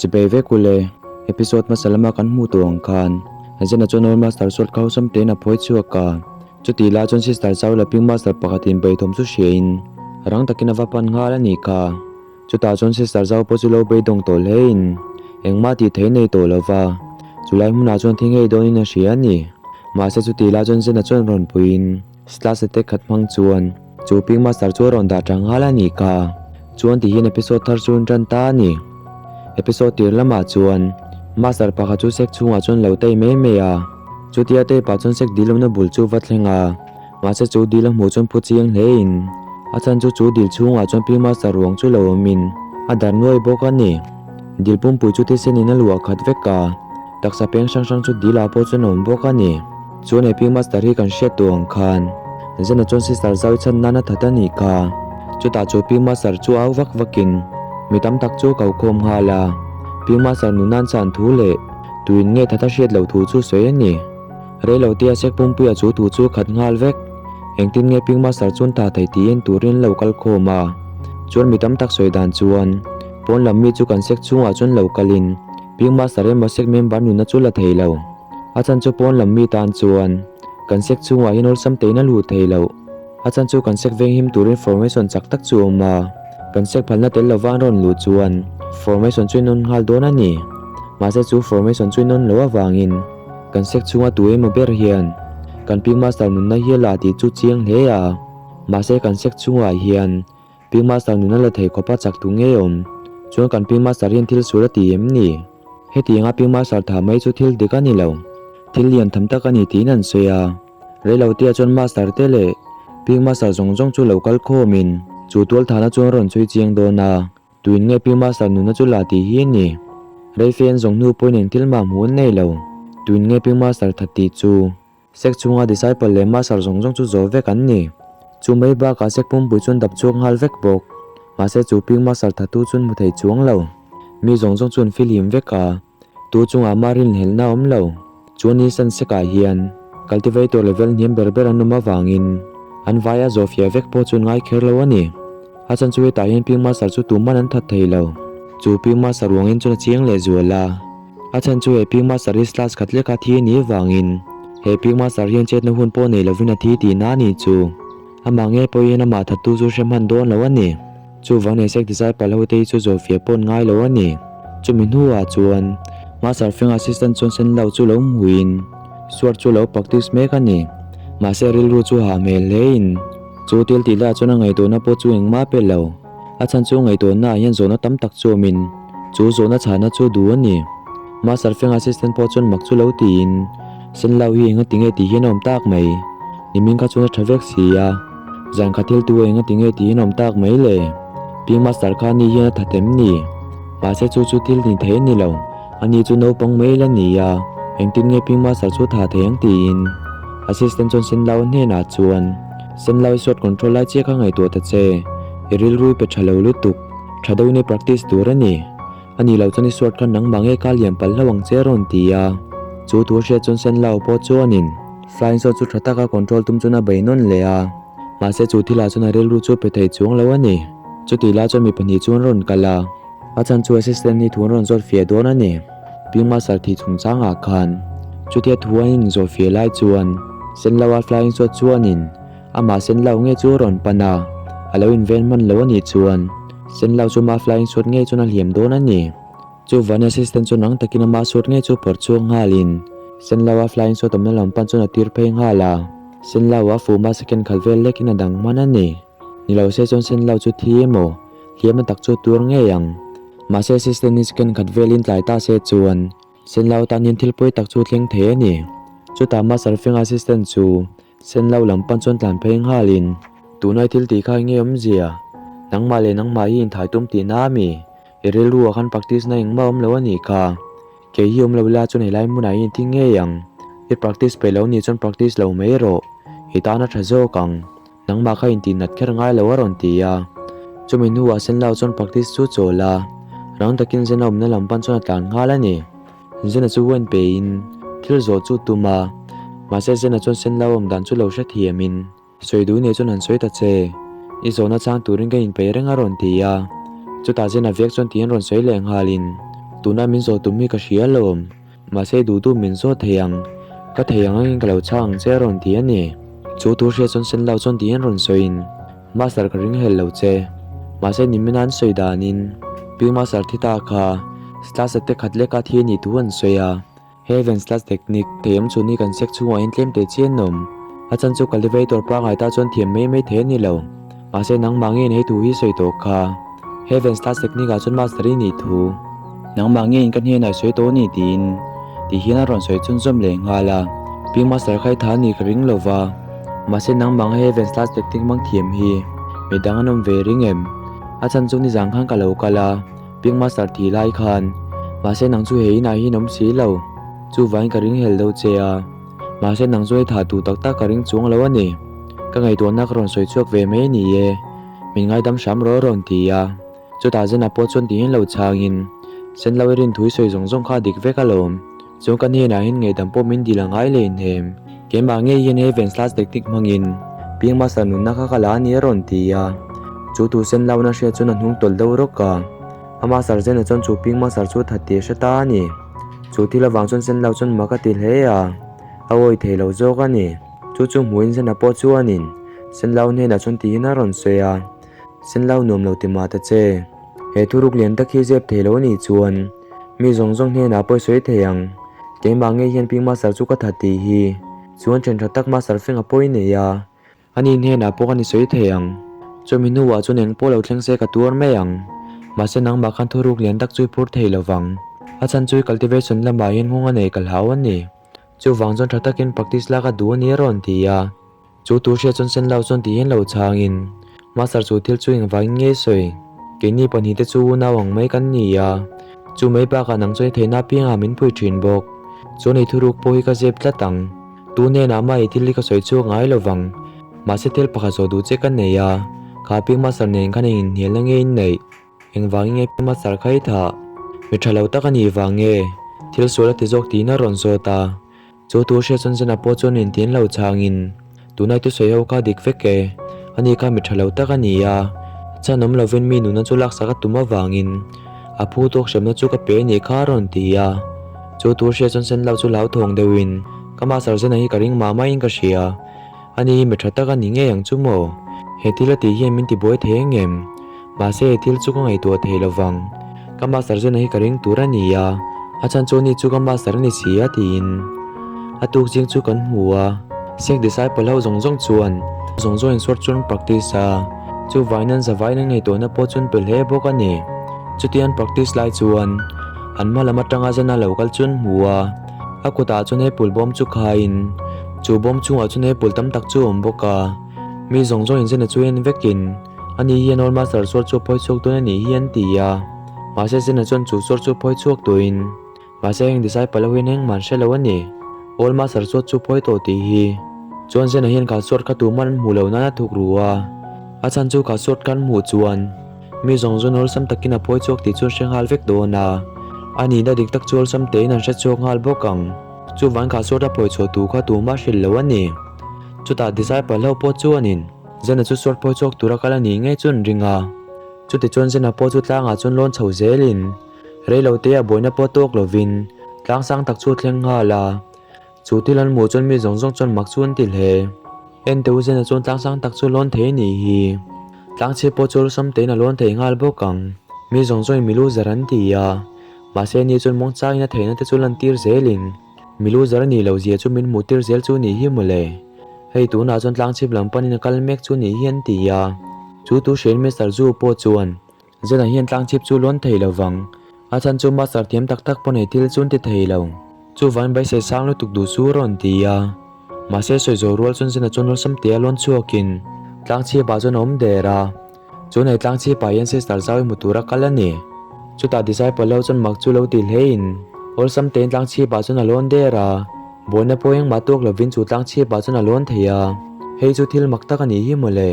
Chipei vek ule, episode hmasa lama kan hmuh tawh ang khan Zena chuan Old Master Sword kha hausam tein a phawi chhuak a. Chutih lai chuan Sister Zau leh Pink Master pakhatin beithawm chu hriain rang takin a va pan nghal a nih kha. Chutah chuan Sister Zau pawh chu lo beidawng tawh hlein engmah tih theih nei tawh lo va, chulai hmunah chuan thi ngei dawnin a hria a ni. Mahse chutih lai chuan Zena chuan rawn puiin Slash attack khat hmang chuan chu Pink Master chu a rawn dah tha nghal a nih kha. Chuan ti hian episode thar chu an tan ta a ni. Episode tir lamah chuan Master pakhat chu sek chhungah chuan lo tei mai mai a. Chutia tei pah chuan sek dil awmna bul chu va thleng a. Mahse chu dil a hmuh chuan phu chiang hlein a chhan chu chu dil chhungah chuan Pink Master ruang chu lo awmin a dar nuai bawk a ni. Dil pumpui chu thisen in a luah khat vek a. Taksa peng hrang hrang chu dil ah pawh chuan a awm bawk a ni. Chuan he Pink Master hi kan hriat tawh ang khan Zena chuan Sister Zau i chhan nan a that a nih kha. Chutah chu Pink Master chu au vak vakin mi tam tak chu a ko khawm nghal a. Pink Master nun nan chan thu leh tuin nge that a hriat loh thu chu sawi a ni. Reilo tia sek pumpuia chu thu chu a khat nghal vek. Engtin nge Pink Master chuan tha thei tih en turin an lo kal khawm a. Chuan mi tam tak sawi dan chuan pawn lam mi chu kan sek chhungah chuan lo kalin Pink Master emaw sek member nunna chu la thei lo. A chan chu pawn lam mi tan chuan kan sek chhungah hian awlsam tein a lut thei loh. A chan chu kan sek venghim turin formation chak tak chu a awm a, kan sek phalna tel lova an rawn luh chuan formation chu in awn nghal dawn a ni. Mahse chu formation chu in awn loh avangin kan sek chhunga tu emaw ber hian kan Pink Master nunna hi a la tih chu chiang hle a. Mahse kan sek chhungah hian Pink Master nuna la thei khawpa chak tu ngei awm chuan kan Pink Master hian thil sual a ti em ni? Hetianga Pink Master thah mai chu thil dik a ni lo. Thil lian tham tak a ni tiin an sawi a. Reilotea chuan Master te leh Pink Master zawng zawng chu lo kal khawmin chu tual thahna chu an rawn chhui chiang dawn a. Tuin nge Pink Master nuna chu la tih hi a ni. Reife an zawng hnu pawhin eng thil mah hmuh an nei lo. Tuin nge Pink Master that tih chu Sek chhunga disciple leh master zawng zawng chu zawh vek an ni. Chu mai bakah sek pumpui chuan dap chhuak nghal vek bawk. Mahse chu ping master thatu chuan hmu thei chuang lo. Mi zawng zawng chuan fihlim vek a, tu chungah mah rinhlelhna a awm lo. Chuan ni san sekah hian cultivator level hniam ber ber an awm avangin an vaia zawh fiah vek pawh chuan ngai kher lo a ni. A chan chu hetah hian ping master chu tuman an that thei lo. Chu ping master ruangin chuan a chiang leh zual a. A chhan chu he Pink Master hi slash khat leka thi a nih avangin he Pink Master hian chetna hun pawh nei lovin a thi tihna a nih chu. Amah nge pawh hian amah thattu chu hre hman dawn lo a ni. Chuvang nei sek disciple ho te hi chu zawhfiah pawh an ngai lo a ni. Chumi hnuah chuan Master Feng assistant chuan sen lo chu lo hmuin sword chu lo practice mek a ni. Mahse rilru chu hah hmel hlein chu thil tih lah chuan a ngaihtuahna pawh chu engmah a pe lo. A chhan chu ngaihtuahna ah hian zawhna tam tak chu awmin chu zawhna chhahna chu duh a ni. Master Feng assistant pawh chuan mak chu lo tiin, Senlau hi enga tinge tih hian a awm tak mai? Nimin kha chuan a tha vek si a, zan kha thil tu enga tinge tih hian a awm tak mai le? Pi Master kha ni hian a that em ni? Mahse chu chu thil ni thei a ni lo, ani chu naupang mai la ni a, engtin nge Pi Master chu tha thei ang tiin assistant chuan Senlau a hnenah chuan, Senlau i sword control lai chiah kha ngaihtuah ta che. I rilru i pe tha lo lutuk. Tha deuhin i practice tur a ni. A nih loh chuan i sword kha nangmah nge ka lian palh hlauh ang che a rawn ti a. Chu thu a hriat chuan Senlau pawh chuanin flying sword chu tha taka control tum chuan a bei nawn leh a. Mahse chu thilah chuan a rilru chu pe thei chuang lo a ni. Chutih lai chuan mi pahnih chu an rawn kal a. A chhan chu assistant hi thu an rawn zawt fiah dawn a ni. Pi Master thih chungchangah khan chutia thu an inzawh fiah lai chuan Senlaua flying sword chuanin Amah Senlau nge chu a rawn pan a, a lo inven hman lo a nih chuan Senlau chu ma flying suit ngei chuan a hliam dawn a ni. Chuvan assistant chu nang takin ama suit ngei chu phawrh chhuak nghalin Senlau a flying suit awmna lam pan chuan a tir phei nghal a, Senlau a fuma second khalh vel lekin a dang hman a ni. Ni lo se chuan Senlau chu thi emaw, hliamna tak chu a tur ngei ang. Mahse assistant hi second khat velin tlai ta se chuan Senlau tan hian thil pawi tak chu a thleng thei a ni. Chutah Master Feng assistant chu Sen lo lam pan chuan tlan phei nghalin, Tunai thil tih kha enge awmzia? Nangmah leh nangmah hi inthai tum tihna a mi? I rilru ah khan practice na engmah awm lo a nih kha. Kei hi awm lo ila chuan helai hmunah hi inthi ngei ang. I practice peih lo nih chuan practice lo mai rawh. I tan a tha zawk ang. Nangmah kha intih nat kher ngai lo a rawn ti a. Chumi hnuah Sen lo chuan practice chu chawl a, rang takin Zen a awmna lam pan chuan a tlan nghal a ni. Zena chu wen pein thil zawh chu tum a, mahse Zena chuan Senlo awm dan chu lo hrethiamin, Sawi duh nei chuan han sawi ta che, i zawhna chang turin ka inpeih reng a rawn ti a. Chutah Zena vek chuan tiin rawn sawi leh nghalin, Tuna min zawh tum hi ka hria alawm. Mahse duh duh min zawt thei ang. Ka thei ang angin ka lo chhang ang che a rawn ti a ni. Chu thu hriat chuan Senlau chuan tiin rawn sawiin, Master ka ring hlel lo che. Mahse nimina an sawi danin Pi Master thi ta kha Slash te khat leka thi a nih thu an sawi a. Heaven Slash Technique thei awm chhun hi kan sek chhungah hian tlem teh chian awm. A chan chu cultivator pangngai ta chuan thiam mai mai thei a ni lo. Mahse nangmah ngeiin hei thu hi sawi tawh kha. Heaven Slash Technique ah chuan Master i nih thu. Nangmah ngeiin ka hnenah i sawi tawh a ni tiin ti hian a rawn sawi chhunzawm leh nghal a. Pi Master kha i tha a nih ka ring lo va. Mahse nangmah nga Heaven Slash Technique hmang thiam hi mi dang an awm ve ring em? A chhan chu nizan khan ka lo kal a, Pi Master tih lai khan. Mahse nang chu he inah hian awm si lo. Chuvangin ka ring hel deuh che a. Mahse nang chu hei thah duh tak tak ka ring chuang lo a ni. Ka ngaihtuahna ka rawn sawi chhuak ve mai a ni e. Min ngaidam hram rawh rawn ti a. Chutah Zena pawh chuan tihian lo chhangin, Senlo i rin thu i sawi zawng zawng kha a dik vek alawm. Chuan ka hnenah hian ngaihdam pawh min dil a ngai leh inhem. Keimah ngei hian he Venslass tactic hmangin Piang Master nunna kha ka la a ni a rawn ti a. Chu thu Senlo na hriat chuan a hnung tawlh deuh rawk a. Ama Sir Zena chuan chu Piang Master chu a that tih a hre ta a ni. Chu thil avang chuan Senlo chuan mak a ti hle a, a awi thei lo zawk a ni. Chu chu hmuhin Zena pawh chuanin Senlo hnenah chuan tihin a rawn sawi a, Senlo nuam lo ti mah ta che. He thuruk lian tak hi zep thei lo a nih chuan mi zawng zawng hnenah pawh i sawi thei ang. Keimah ngei hian Piang Master chu ka that tih hi chuan ṭhen ṭha tak Master fenga pawh i nei a. Ani hnenah pawh kan i sawi thei ang. Chumi hnuah chuan eng pawh lo thleng se ka tuar mai ang. Mahse nangmah khan thuruk lian tak chu i phur thei lo vang. A chhan chu i cultivation lamah hian nghawng a nei ka hlau a ni. Chuvang chuan tha takin practice lak a duh a ni a rawn ti a. Chu tur hriat chuan Senlo chuan ti hian lo chhangin, Master chu thil chu engvangin nge sawi? Keini pahnihte chu unau ang mai kan ni a. Chu mai bakah nang chuan i theihna apiangah min pui thin bawk. Chuan i thuruk pawh hi ka zep tlat ang. Tu hnenah mah i thil hi ka sawi chhuak ngai lo vang. Mahse thil pakhat zawh duh che ka nei a, kha Ping Master nen khan eng inhnialna nge in neih? Engvangin nge Ping Master kha i thah? Mi tha lo tak a nih vang nge? Thil sual a ti zawk tiin a rawn zawt a. Chu tu hriat chuan Zena pawh chuan intin lo changin, Tunai thusawi ho kha dik vek e. Ani kha mi tha lo tak a ni a, chhan awm lovin mi nunna chu laksak a tum avangin a phu tawk hremna chu ka pe a nih kha a rawn ti a. Chu tur hriat chuan Senlo chu hlauthawng deuhin, Ka Master Zena hi ka ring mah maiin ka hria. Ani hi mi tha tak a ni ngei ang chu maw? He thil a tih hian min tibuai thei ang em? Mahse he thil chu ka ngaihtuah thei lo vang. Ka Master Zena hi ka ring tur a ni a, a chhan chu ani chu ka Master a ni si a tiin a tuk zing chu kan hmu a. Sikh disciple ho zawng zawng chuan zawng zawng in suar chuan practice a, chuvangin an zavaiin an ngaihtuahna pawh chu an pe hle bawk a ni. Chutia an practice lai chuan an hma lam atanga Zena lo kal chu an hmu a, a kutah chuan apple bawm chu khaiin chu bawm chhungah chuan apple tam tak chu a awm bawk a, mi zawng zawng in Zena chu en vekin. Ani hian Old Master suar chu a phawi chhuak dawn a nih hi an ti a. Mahse Zena chuan chu suar chu phawi chhuak tuin, Mahse heng disciple ho hian engmah an hre lo a ni. Old Master suar chu phawi tawh tih hi. Chuan Zena hian kha suar kha tuman an hmuh loh nan a thuk ru a. A chhan chu kha suar kha an hmuh chuan mi zawng zawng awlsam takin a phawi chhuak tih chu an hre nghal vek dawn a. A nihna dik tak chu awlsam tein an hre chhuak nghal bawk ang. Chuvang kha suar a phawi chhuah tur kha tumah hrilh lo a ni. Chutah disciple ho pawh chuanin. Zena chu suar phawi chhuak tura kal a nih ngei chu an ring a. Chutichuan Zena pawh chu tlangah chuan lawn chho zelin reilo te a buaina pawh tawk lovin tlang sang tak chu a thleng nghal a. Chu thil an hmuh chuan mi zawng zawng chuan mak chu an ti hle. Enteu Zena chuan tlang sang tak chu lawn thei a nih hi. Tlang chhip pawh chu awlsam tein a lawn thei nghal bawk ang. Mi zawng zawngin milu zar an ti a. Mahse ni chuan muangchangin a theihna te chu lantir zelin milu zar a nih loh zia chu min hmuh tir zel chu nih hi mawle. Hei tunah chuan tlangchhip lam panin a kal mek chu nih hi an ti a. Chu tu hriain Mister Zu pawh chuan Zena hian tlangchhip chu lawn thei lo vang. A chhan chu Master thiam tak tak pawh nei thil chu an ti thei lo. Chuvain beisei sang lutuk duh chu a rawn ti a. Mahse sawi zawh rual chuan Zena chuan awlsam tia lawn chhuakin tlangchhipah chuan a awm der a. Chuan hei tlangchhipah hian Sister Zau i hmu tura kal a ni. Chutah disciple ho chuan mak chu lo ti hlein awlsam tein tlangchhipah chuan a lawn der a. Buaina pawh engmah tuak lovin chu tlangchhipah chuan a lawn thei a. Hei chu thil mak tak a nih hi mawle.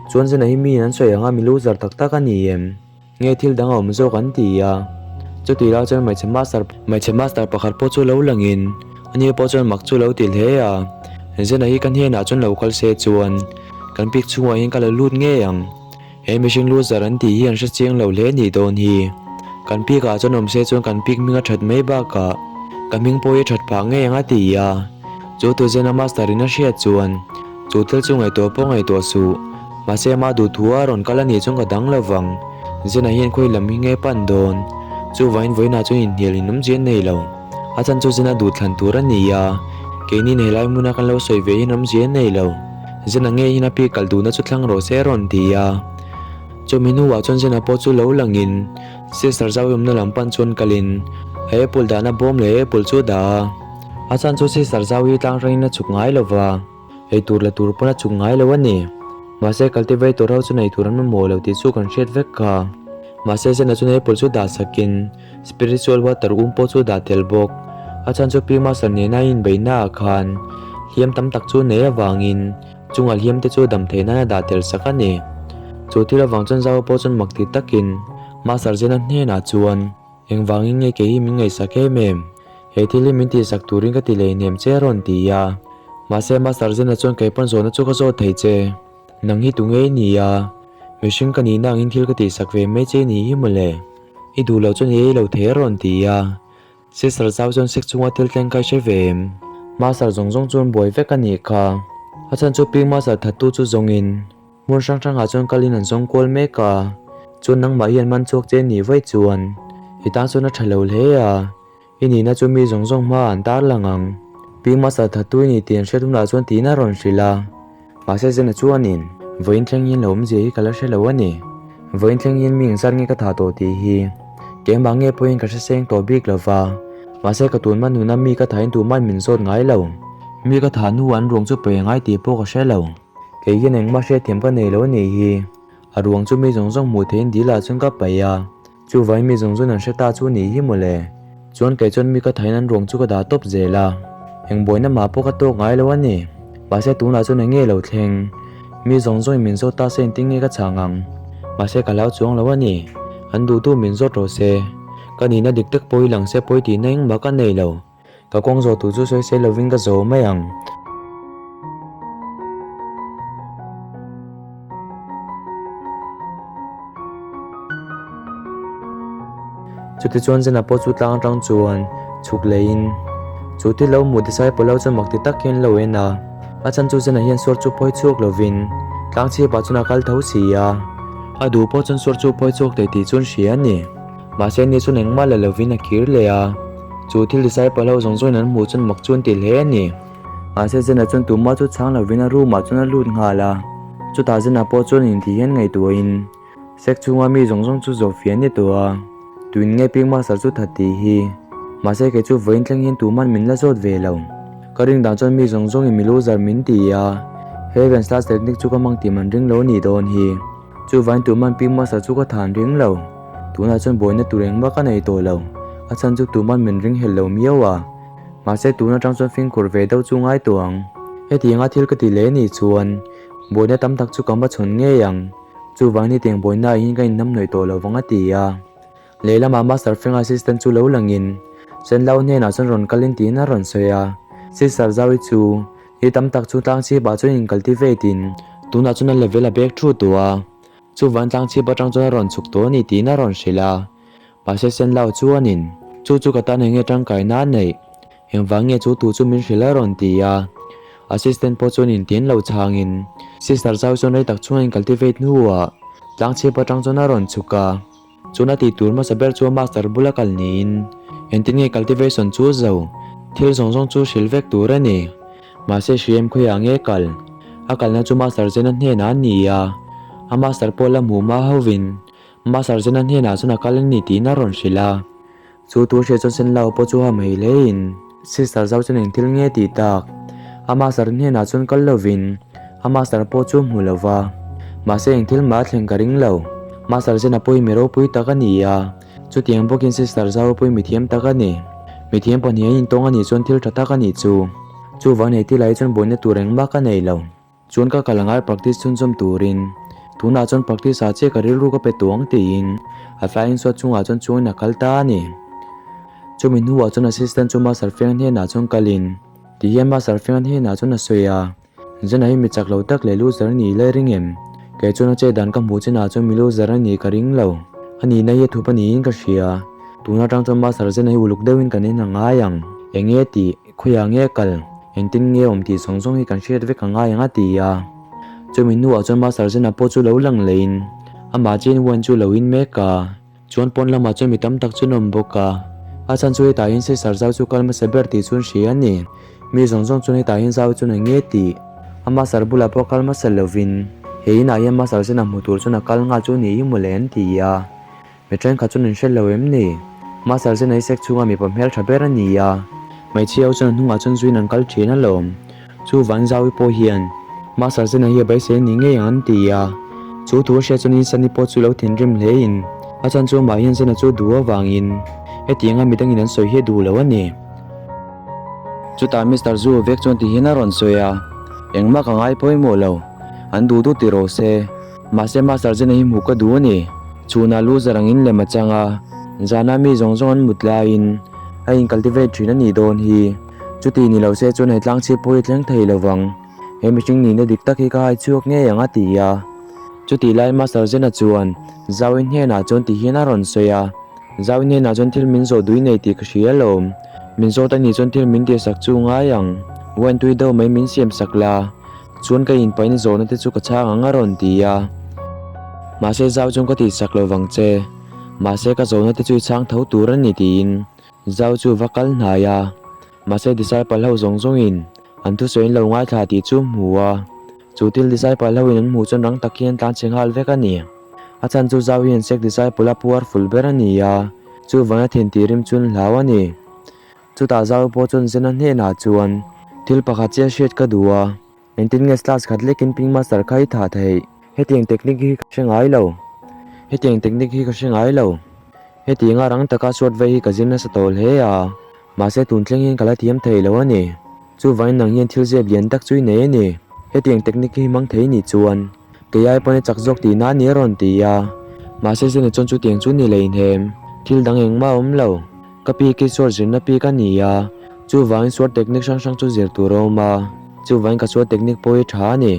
Chuan Zena hi miin an sawi ang a mi loser tak tak a ni em? Nge thil dang a awm zawk an ti a. Chutih lai chuan hmeichhe master hmeichhe master pakhat pawh chu lo langin ani pawh chuan mak chu lo ti hle a. Zena hi ka hnenah chuan lo kal se chuan kan bik chhungah hian ka la lut ngei ang. He mihring loser an tih hi an hre chiang lo hle nih dawn hi. Kan peak ah chuan awm se chuan kan peak hming a that mai bakah ka hming pawh hi a that phah ngei ang a ti a. Chu tu Zena master in a hriat chuan chu thil chu ngaihtuah pawh ngaihtuah suh. Mahse ama duh thu a rawn kal a nih chuan ka dang lo vang. Zena hian khawi lam hi nge pan dawn? Chuvain vawiinah chuan inhnial in awmzia nei lo. A chan chu Zena duh thlan tur a ni a, keini in helai hmuna kan lo sawi ve hian awmzia nei lo. Zena ngei hian a pi kal duhna chu thlang rawh se a rawn ti a. Chumi hnuah chuan Zena pawh chu lo langin Sister Zau awmna lam pan chuan kalin a apple dahna bawm leh apple chu a dah a. A chan chu Sister Zau hi tlang rangin a chhuk ngai lo va, eitur la tur pawn a chhuk ngai lo a ni. Mahse cultivator ho chuan eitur an mamawh lo tih chu kan hriat vek kha. Mahse Zena chuan apple chu dah sakin spiritual water um pawh chu a dah tel bawk. A chan chu Pi Master nena a inbeihna ah khan hliam tam tak chu nei avangin Chunga hliam te chu dam theih nan a dah tel sak a ni. Chu thil avang chuan Zau pawh chuan mak ti takin Master Zena hnenah chuan, Engvangin nge kei hi min ngaihsak em em? He thil hi min tihsak turin ka ti lei hnem che a rawn ti a. Mahse Master Zena chuan kei pawn zawhna chu ka zawt thei che. Nang hi tunge i ni a? Mihring ka nihna angin thil ka tihsak ve mai che ni hi mawle. I duh loh chuan i ei lo thei a rawn ti a. Sister zau chuan sek chunga thil thleng kha i hre ve em? Master zawng zawng chuan buai vek a nih kha. A chhan chu Pi Master thattu chu zawngin hmun hrang hrangah chuan kalin an zawng kual mek a. Chuan nangmah hian man chhuak che nih vaih chuan i tan chuan a tha lo hle a. I nihna chu mi zawng zawng hmaah an tarlang ang. Pi Master thattu i ni tih an hriat hunah chuan tiin a rawn hrilh a. Mahse Zena chuanin, Vawiin thleng hian lo awmzia hi ka la hre lo a ni. Vawiin thleng hian mi engzat nge ka thah tawh tih hi keimah nge pawhin ka hre seng tawh bik lo va. Mahse ka tunhma nuna mi ka thahin tumahin min zawt ngai lo. Mi ka thah hnuah an ruang chu pe ngai tih pawh ka hre lo. Kei hian engmah hriatthiam ka nei lo a nih hi. A ruang chu mi zawng zawng hmuh theihin dil ah chuan ka paih a. Chuvai mi zawng zawng an hre ta chu nih hi mawle. Chuan kei chuan mi ka thain an ruang chu ka dah tawp zel a. Eng buaina mah pawh ka tawk ngai lo a ni. Mahse tunah chuan eng nge lo thleng. Mi zawng zawngin min zawt ta se engtin nge ka chhang ang. Mahse ka hlau chuang lo a ni. An duh duh min zawt rawh se. Ka nihna dik tak pawh hi lang se pawi tihna engmah ka nei lo. Ka kawng zawh tur chu sawi se lovin ka zo mai ang. Chutichuan Zena pawh chu tlang atang chuan chhuk leiin chu thil lo hmuh disciple ho chuan mak ti tak hian lo en a. A chhan chu Zena hian suar chu phawi chhuak lovin tlang chhipah chuan a kal tho si a. A duh pawh chuan suar chu phawi chhuak thei tih chu an hria a ni. Mahse ni chuan engmah la lovin a kir leh a, chu thil disciple ho zawng zawngin an hmuh chuan mak chu an ti hle a ni. Mahse Zena chuan tumah chu chhang lovin a room ah chuan a lut nghal a, chutah Zena pawh chuan intih hian ngaihtuahin sek chhunga mi zawng zawng chu zawh fiah ni tawh a, tuin nge Pink Master chu that tih hi. Mahse kei chu vawiin thleng hian tuman min la zawt ve lo. Ka ring dan chuan mi zawng zawngin mi loser min ti a, Heaven Slash technique chu ka hmang tih man ring lo a nih dawn hi. Chuvain tuman Pink Master chu ka than ring lo. Tunah chuan buaina tur engmah ka nei tawh lo. A chhan chu tuman min ring helh lo miau a. Mahse tun atang chuan fimkhur ve deuh chu ngai tawh ang. Hetianga thil ka ti leh nih chuan buaina tam tak chu ka hmachhawn ngei ang. Chuvain hetiang buaina ah hian ka inhnamhnawih tawh lo vang a ti a. Lehlamah Master Feng assistant chu lo langin Senlau hnenah chuan rawn kalin tiin a rawn sawi a. Sister Zaui chu Ni tam tak chu tlang chhip ah chuan in cultivate in tunah chuan a level a bek thu tawh a, chuvan tlang chhip atang chuan a rawn chhuk tawh a ni tiin a rawn hrilh a, mahse Senlau chuanin chu chu ka tan enge tangkai na neih, engvang nge chu tu chu min hrilh a rawn ti a, assistant pawh chuan in tin lo chhangin sister zau chuan rei tak chhunga in cultivate hnuah tlang chhip atang chuan a rawn chhuk a. Chuan a tih tur hmasa ber chu master bula kal niin engtin nge cultivation chu zo thil zawng zawng chu hrilh vek tur a ni. Mahse hriam khawiah nge kal? A kalna chu master Zena hnenah a ni a, a master pawh la hmuh hma hovin master Zena hnenah chuan a kal a ni tiin a rawn hrilh a. Chu thu hriat chuan Senlau pawh chu ham hei hlein sister zau chuan engthil nge tih tak? A master hnenah chuan kal lovin a master pawh chu hmu lo va. Mahse engthil mah a thleng ka ring lo. Master Zena pawh hi mi ropui tak a ni a, chutiang bawkin sister zau pawh hi mi thiam tak a ni. Mi thiam pahnih an intawng a nih chuan thil tha tak a nih chu. Chuvang nei thil ah hi chuan buaina tur engmah ka nei lo. Chuan ka kal angai practice chhunzawm turin tunah chuan practice ah chiah ka rilru ka pe tuang tiin a flying suit chungah chuan chuangin a kal ta a ni. Chumi hnuah chuan assistant chu Master Feng hnenah chuan kalin tihian Master Feng hnenah chuan a sawi a, Zena hi mi chak lo tak leh loser a nih lai ring em? Kei chuan a che dan ka hmuh chinah chuan mi loser a nih ka ring lo. A nihna hi a thup a niin ka hria. Tun atang chuan Master Zena hi uluk deuhin kan en a ngai ang. Eng nge tih, khawiah nge kal, engtin nge awm tih zawng zawng hi kan hriat vek a ngai ang a ti a. Chumi hnuah chuan Master Zena pawh chu lo lang leiin amah chian wine chu lo in mek a. Chuan pawn lamah chuan mi tam tak chu an awm bawk a, a chhan chu hetah hian Caesar zau chu kal hmasa ber tih chu an hria a ni. Mi zawng zawng chuan hetah hian zau chuan eng nge tih? Ama sar bulah pawh kal hmasa lovin he inah hian Master Zena hmu tur chuan a kal nghal chu ni hi mawle an ti a. Mi thenkhat chuan an hre lo em ni? Master Zena hi sek chhunga mipa hmeltha ber a ni a, hmeichhia ho chuan a hnungah chuan zuiin an kal thin alawm. Chu van Zaui pawh hian Master Zena hi a beisei a ni ngei ang an ti a. Chu thu a hriat chuan Insani pawh chu lo thinrim hle in a chhan chu amah hian Zena chu duh avangin hetianga midangin an sawi hi a duh lo a ni. Chutah Mister Zu vek chuan ti hian a rawn sawi a, Engmah ka ngai pawimawh lo, an duh duh ti rawh se. Mahse Master Zena hi hmuh ka duh a ni. Chhunah lu zar angin lem a chang a, zana mi zawng zawng an mut laiin a in cultivate thin a nih dawn hi. Chuti ni lo se chuan he tlang chhip pawh hi thleng thei lo vang. He mihring nihna dik tak hi ka hai chhuak ngei ang a ti a. Chutih lai Master Zena chuan Zauin hnenah chuan ti hian a rawn sawi a, Zauin hnenah chuan thil min zawh dui nei tih ka hria alawm. Min zawt a nih chuan thil min tihsak chu ngai ang. Wine tui deuh mai min siam sak la. Chuan ka inpain zawhna te chu ka chhang ang a rawn ti a. Mahse Zau chuan ka tihsak lo vang che. Mahse ka zawhna te chu i chhang tho tur a ni tiin Zau chu va kal hnai a. Mahse disciple ho zawng zawngin an thusawi an lo ngaithla tih chu hmu a. Chu thil disciple ho in an hmuh chuan rang tak hian tlan chhe nghal vek a ni. A chhan chu Zau hian sek disciple a puar ful ber a ni a, chuvanga thin tih rim chu an hlau a ni. Chutah Zau pawh chuan Zena hnenah chuan, Thil pakhat chiah hriat ka duh a, engtin nge class khat lekin Pink Master kha i thah theih? Hetiang technique hi ka hre ngai lo. Hetiang technique hi ka hre ngai lo. Hetianga rang taka suat vei hi ka zir nasa tawh hle a, mahse tun thleng hian ka la thiam thei lo a ni. Chuvangin nang hian thil zep lian tak chu i nei a ni. Hetiang technique hi hmang thei nih chuan kei ai pawn i chak zawk tihna a ni a rawn ti a. Mahse Zena chuan chutiang chu ni leinhem, thil dang engmah a awm lo. Ka pi khi suat zirna pik a ni a, chuvangin suat technique hrang hrang chu zir tur a awm a, chuvangin ka suat technique pawh hi tha a ni.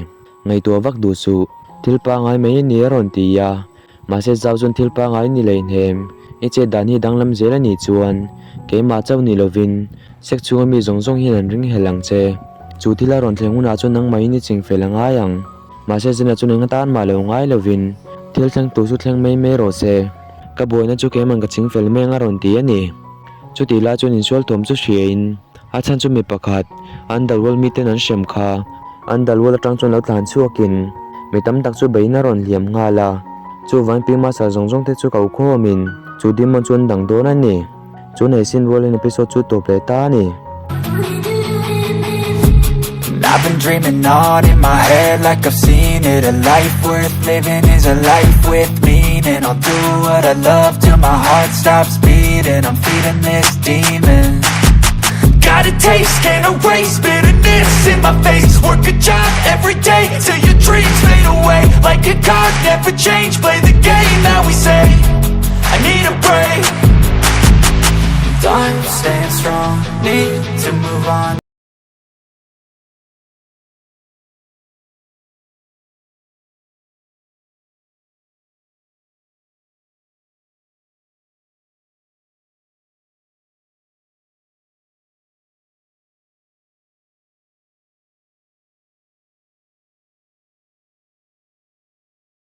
Ngaihtuah vak duh suh, thil pangngai mai a ni a rawn ti a, mahse zau chuan thil pangngai ni leinhem, i chet dan hi danglam zel a nih chuan keimah chauh ni lovin sek chhunga mi zawng zawng hian an ring hel ang che. Chu thil a rawn thleng hunah chuan nangmahin i ching fel a ngai ang. Mahse Zena chuan eng atan mah lo ngai lovin thil thleng tur chu thleng mai mai rawh se. Ka buaina chu keiman ka ching fel mai ang a rawn ti a ni. Chutih lai chuan insual thawm chu hriain a chhan chu mi pakhat Underworld miten an hrem kha. Underworld atang chuan lo tlan chhuakin mi tam tak chu beiin a rawn hliam nghal a. Chuvangin Pi Master zawng zawng te chu ko khawmin chu demon chu an dang dawn a ni. Chu nei sin rualin episode chu tawp leh ta a ni. I've been dreaming on in my head like I've seen it A life worth living is a life with meaning I'll do what I love till my heart stops beating I'm feeding this demon Got a taste, can't erase bitterness in my face Work a job every day till your dreams fade away Like a card, never change, play the game that we say.